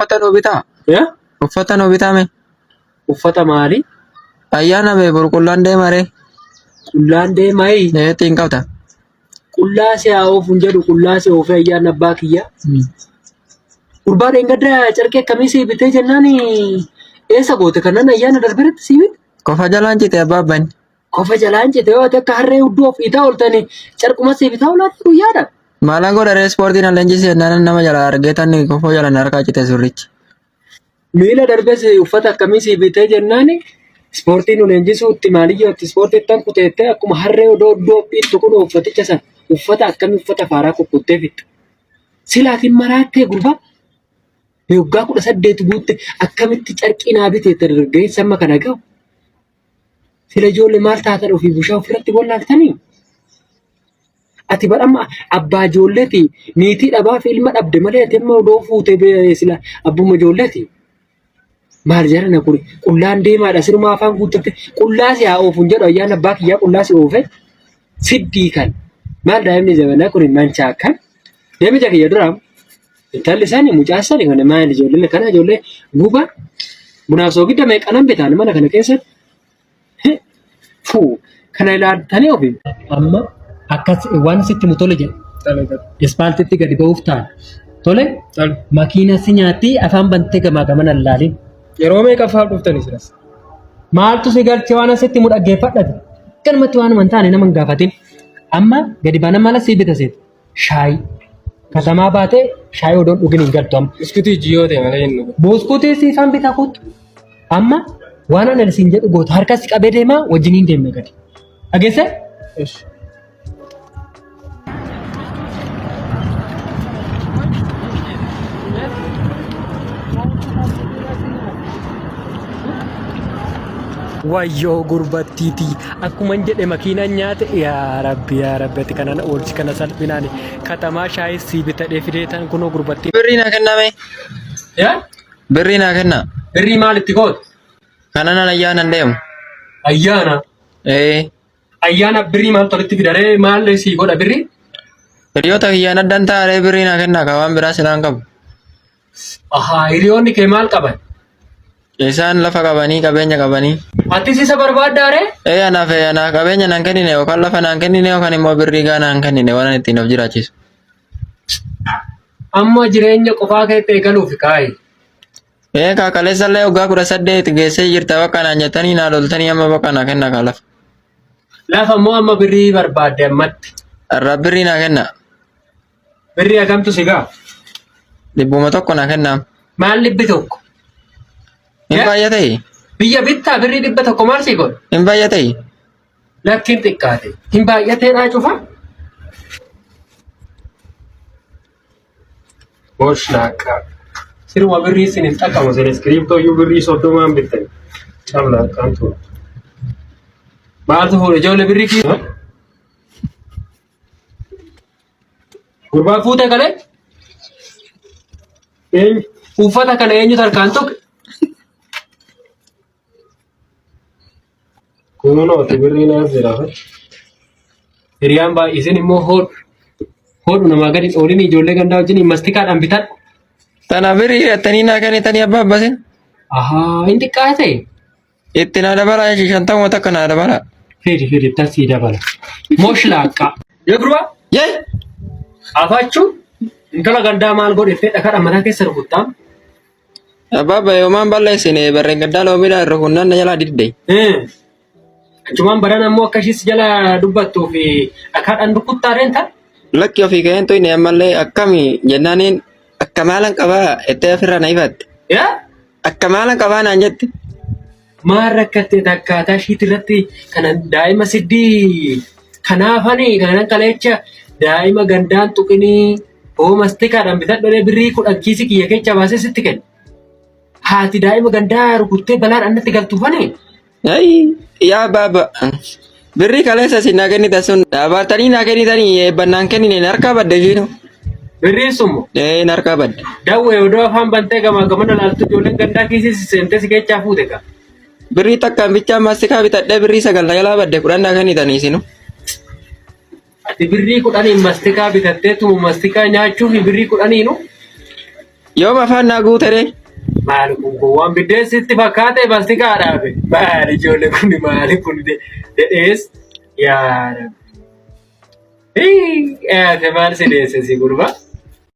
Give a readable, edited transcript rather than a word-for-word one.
Uffata nuu bitaa? Yaa? Uffata nuu bitaa mee? Uffata maali? Ayyaana bee boru qullaan deema ree. Qullaan deemayi. Eetti hin qabda. Qullaa si haa oofu hin jedhu qullaa si oofee ayyaanni abbaa kiyyaa. Gurbaa dheengadda carqee akkamii sii bitee jennaan eessa goote kanan ayyaana darberatti sii bite? Kofa jalaan cite abbaa abbaan. Kofa jalaan cite yoo ati akka harree hudduu of dhiitaa ooltani carquma sii bitaa oolaatti guyyaadha. Maalaan godha ree ispoortiin na leenjise jennaan nama jalaa argee tanni kofoo jalaan harkaa cite surrichi. Miila darbes uffata akkamii sii bitee jennaan ispoortii nu leenjisuutti maaliyyoo itti ispoortii ittan kuteettee akkuma harree odoo hudduu of dhiittu kun uffaticha sana uffata akkamii uffata faaraa kukkuttee fixxa. Silaatiin maraattee gurbaa waggaa 18 guutte akkamitti carqii naa biteetta dargaggeessa amma kana gahu. Sila ijoollee maal taatan ofii bushaa ofirratti wallaaltanii? Ati bar amma abbaa ijoolleeti niitii dhabaa fi ilma dhabde malee ati amma odoo fuutee sila abbuma ijoolleeti. Maal jarana kun qullaan deemaadha sirumaa afaan guuttatte qullaa si haa oofu hin jedhu ayyaana abbaa kiyyaa qullaa si oofe siddii kan maal daa'imni zamanaa kun manchaa kan deemija kiyya duraa intalli isaanii mucaa isaanii kana maal ijoolleen kana ijoollee guba bunaaf soogidda meeqanan bitaan mana kana keessatti Fuu kana ilaaltanii ofi. Amma akkas waan sitti mu tole jedhe. Ispaaltitti gadi ba'uuf ta'a. Tole makiina si nyaatti afaan bantee gamaa gamana ilaalin. Yeroo meeqaffaaf dhuftanii silas? Maaltu si galche waan asitti mu dhaggeeffadhate. Akkanumatti waan hin taane nama hin gaafatin. Amma gadi baana maala sii bita seet. Shaayii. Katamaa baatee shaayii odoon dhugin hin galtu amma. Biskutii ijji yoo ta'e malee hin dhugu. Buskutii siifan bita kottu. Amma waan ani siin jedhu goota harkas qabee deemaa wajjiniin deemna gadi. Dhageessee? Eshi. Wayyoo gurbattiitii akkuman jedhe makiinaan nyaate yaa rabbi yaa rabbi ati kana na oolchi kana salphinaan katamaa shaayii sii bitadhee fidee tan kunoo gurbattii. Birrii naa kenname. Yaa Birrii naa kennaa. Birrii maal itti gootu? Kanan an ayyaana hin deemu. Ayyaana. Ee. Ayyaana birrii maaltu walitti fidaree maal sii godha birrii? Hiriyoota kiyyaan addan taa'aree birrii naa kennaa ka waan biraa silaan qabu. Ahaa hiriyoonni kee maal qaban? Isaan lafa qabanii qabeenya qabanii. Atis isa barbaaddaaree? Ee anaaf anaaf qabeenya naan kennine yookaan lafa naan kennine yookaan immoo birrii gaa naan kennine waan ani ittiin of jiraachisu. Amma jireenya qofaa keetti eegaluuf kaa'i. Ee kaa kaleessallee waggaa 18 geessee jirta bakka naan jettanii naa loltanii amma bakka naa kenna kaa lafa. Lafa immoo amma birrii barbaadde ammatti. Irraa birrii naa kenna. Birrii hagamtu si ga'a? 100 naa kennaa. Maal 100? Hin baay'atee? Biyya bittaa birrii 100 maal si godha? Hin baay'atee? Lakkiin xiqqaate. Hin baay'ateedhaa cufa? Bosh laaqqa. Siruma birrii isin hin xaqqamu isin iskiriiptoo iyyuu birrii 30n bittan. Cam laaqqaan tun. Maaltu fuudhe ijoollee birrii kii? Gurbaa fuute kalee? Eenyu? Uffata kana eenyutu harkaan tuqe? Kunuunooti birriin as jira. Hiriyaan baay'isin immoo hodhu. Hodhu namaa gadi oolin ijoollee gandaa wajjin mastikaadhaan bitadhu. Tana birrii hidhattanii naa kennitanii abbaa abbasin. Ahaa hin xiqqaate. Itti naa dabalaa jechuun 50 takka naa dabalaa. Fidi fidi tasii dabala. Mosh laaqqa. Yoo gurbaa Yee! afachuu intala gandaa maal godhe fedha kadha mataa keessa rukuttaa. Abbaa yoomaan balleessine barreen gaddaa loomiidhaan rukunnaan na jalaa didde. Achumaan baran ammoo akka ishis jala dubbattuu fi dhakaadhaan rukuttaa deemta. Lakki ofii ka'een tuyne ammallee akkami jennaaniin akka maalan qabaa jettee ofirraa na ifatte. Yaa? Akka maalan qabaa naan jette. Maal rakkatte takkaataa ishiit irratti kana daa'ima siddii kanaafani kanan kaleecha daa'ima gandaan tuqinii hoo mastikaadhaan bitadhu birrii 10 kiisii kiyya keessa baasee sitti kenna. Haati daa'ima gandaa rukuttee balaadhaan natti galtuufani. Ayi yaa baaba. Birrii kaleessa isin naa kennitan sun dhaabaatanii naa kennitanii eebban naan kennine harkaa badde ishiinu. Birriin sun moo? Ee harkaa badde. Dawwee odoo afaan bantee gamaa gamana laaltu ijoolleen gandaa kiisii si seentee si keechaa fuute kaa. Birrii takkaan bichaa maastikaa bitadhee birrii 9 na jalaa badde 10 naa kennitanii isinu. Ati birrii 10n mastikaa bitattee tuma mastikaa nyaachuuf birrii 10nu. Yoom afaan naa guutere? Maali kun gowwaan biddeensi itti fakkaate mastikaa dhaabe. Maali ijoollee kun maali kun dedhees yaa rabbi. Hii maal si deesse si gurbaa?